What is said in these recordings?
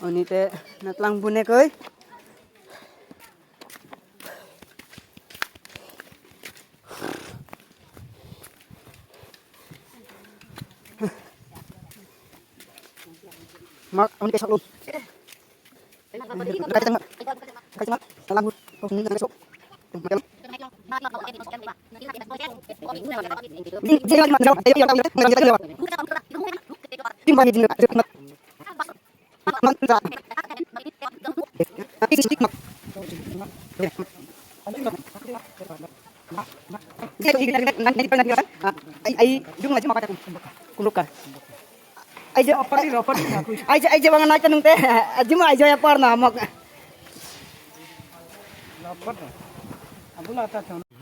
Oni te natlang bune koi. Mak oni te saklum.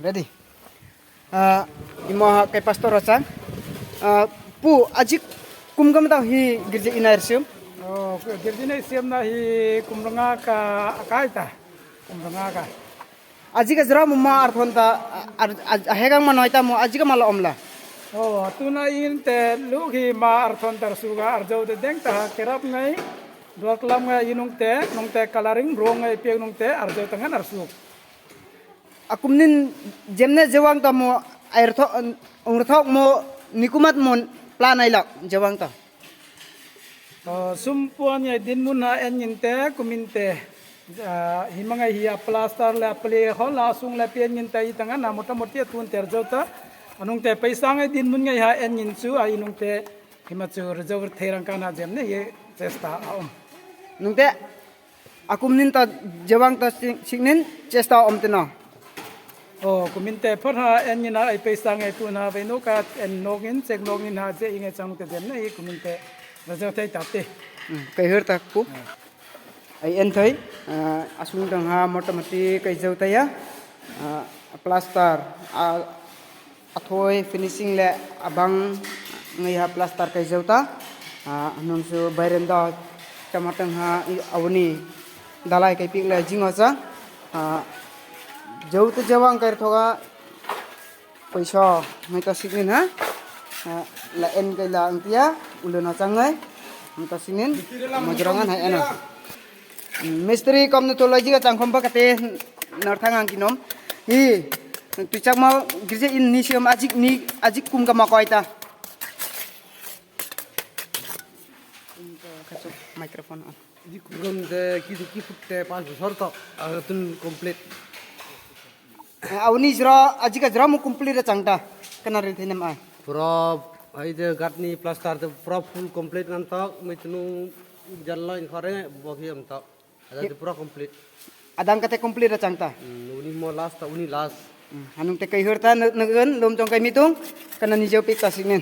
Ready. Imo kay Pastor Rosan. Pu ajik kum gam taw hi girje inair sium. Oh, girje inai siam na hi kumranga ka akaita. Kumranga ka. Ajik azra mumma arthon ta hegang manoita mo ajik mala omla. Oh, tuna in te lu hi ma arthon tar suga arjau de deng ta kerap ngai duaklam ngai inung te nung te coloring rong ngai piek nung te arjau tangan arsuk. Akumnin jemne jewang ta mo air tho ung thok mo nikumat mo plan ai lak jewang ta. Sumpuan ya din mun na en yin te kumin te himangai hi plaster la ple ho la sung la pian yin te tangan na motamoti tun ter jau ta anung te paisa ngai din mun ngai ha en yin chu a inung te hima chu reserve therang kana jemne ye chesta aom. Nung te akumnin ta jewang ta signin chesta om te no. Oh, kumin te phot ha en yin ai paisa ngai tu na ve no ka en nogin chek nogin ha je ingai chang te jemne ye kumin te reserve thei ta te. Kai her ta ku ai en thei asung dang ha motamati kai jau ta ya plaster athoi finishing le abang ngai ha plaster kai jau ta anong su bairenda chamatang ha awni dalai kai pik le jingo cha jau te jawang kai thoga paisa ngai ta signin ha la en kai la angtia ulona changai ngai ta signin majrangan hai ana mistri kom nu tolai jiga changkhom ba kate narthang ang kinom hi tu chak ma girje in ni siam ajik ni ajik kum ka ma koita microphone on kum te ki ki fut te 5 বছর তো তুন complete. Awni jra ajika jra mu complete changta kana ri thinem ai pura ai de gatni plaster te pura full complete nan tok mitnu jalla in khare boki am tok ada te pura complete adang kate complete changta uni mo last ta uni last hanung te kai herta nagen lom chong kai mitung kana ni jau pik ta signen.